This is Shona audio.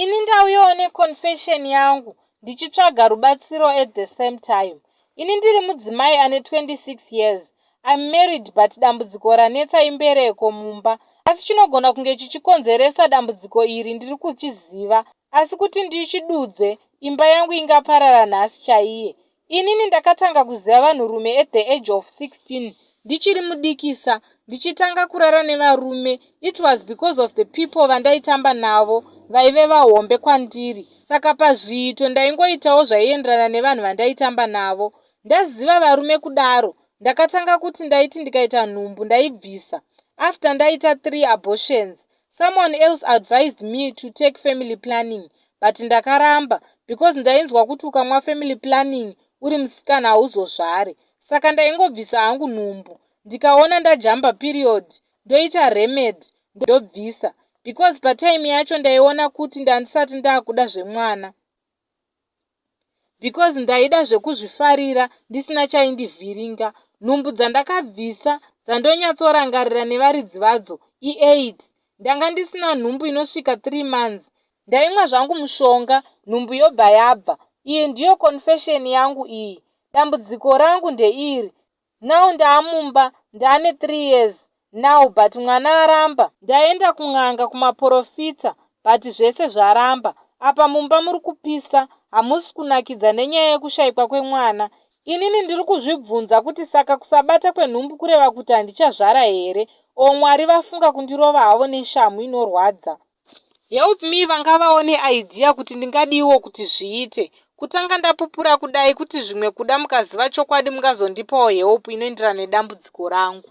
Ini ndauyawo neconfession yangu ndichitsvaga rubatsiro at the same time. Ini ndiri mudzimai ane 26 years. I'm married but dambudziko ranetsa imbereko mumba asi chinogona kunge chichikonzeresa dambudziko iri ndiri kuchiziva asi kuti ndichidudze imba yangu ingaparara nhasi chaiye. Inini ndakatanga kuziva vanhurume at the age of 16 ndichiri mudikisa ndichitanga kurara nevarume it was because of the people vandaitamba navo vaive vahombe kwandiri saka pazviito ndaingoitawo zvaienderana nevanhu vandaitamba navo. Ndaziva varume kudaro ndakatanga kuti ndaiti ndikaita nhumbu ndaibvisa after ndaita three abortions. Someone else advised me to take family planning but ndakaramba because ndainzwa kuti ukamwa family planning uri musikana hauzozvare saka ndaingobvisa hangu nhumbu ndikaona ndajamba period ndoita remedy ndobvisa because patime yacho ndaiona kuti ndandisati ndakuda zvemwana because ndaida zvekuzvifarira ndisina chaindivhiringa. Nhumbu dzandakabvisa dzandonyatsorangarira nevaridzi vadzo i8. Ndanga ndisina nhumbu inosvika 3 months. Ndaimwa zvangu mushonga nhumbu yobva yabva. Iyi ndiyo confession yangu iyi. Dambudziko rangu ndeiri. Now ndaamumba ndaane 3 years now but mwana aramba. Ndaenda kun'anga kumaporofita but zvese zvaramba. Apa mumba muri kupisa hamusi kunakidza nenyaya yekushaikwa kwemwana. Inini ndiri kuzvibvunza kuti saka kusabata kwenhumbu kureva kuti handichazvara here or Mwari vafunga kundirova havo neshamhu inorwadza. Help me vangavawo neidea kuti ndingadiwo kuti zviite. Kutanga ndapupura kudai kuti zvimwe kuda mukaziva chokwadi mungazondipawo help inoenderana nedambudziko rangu.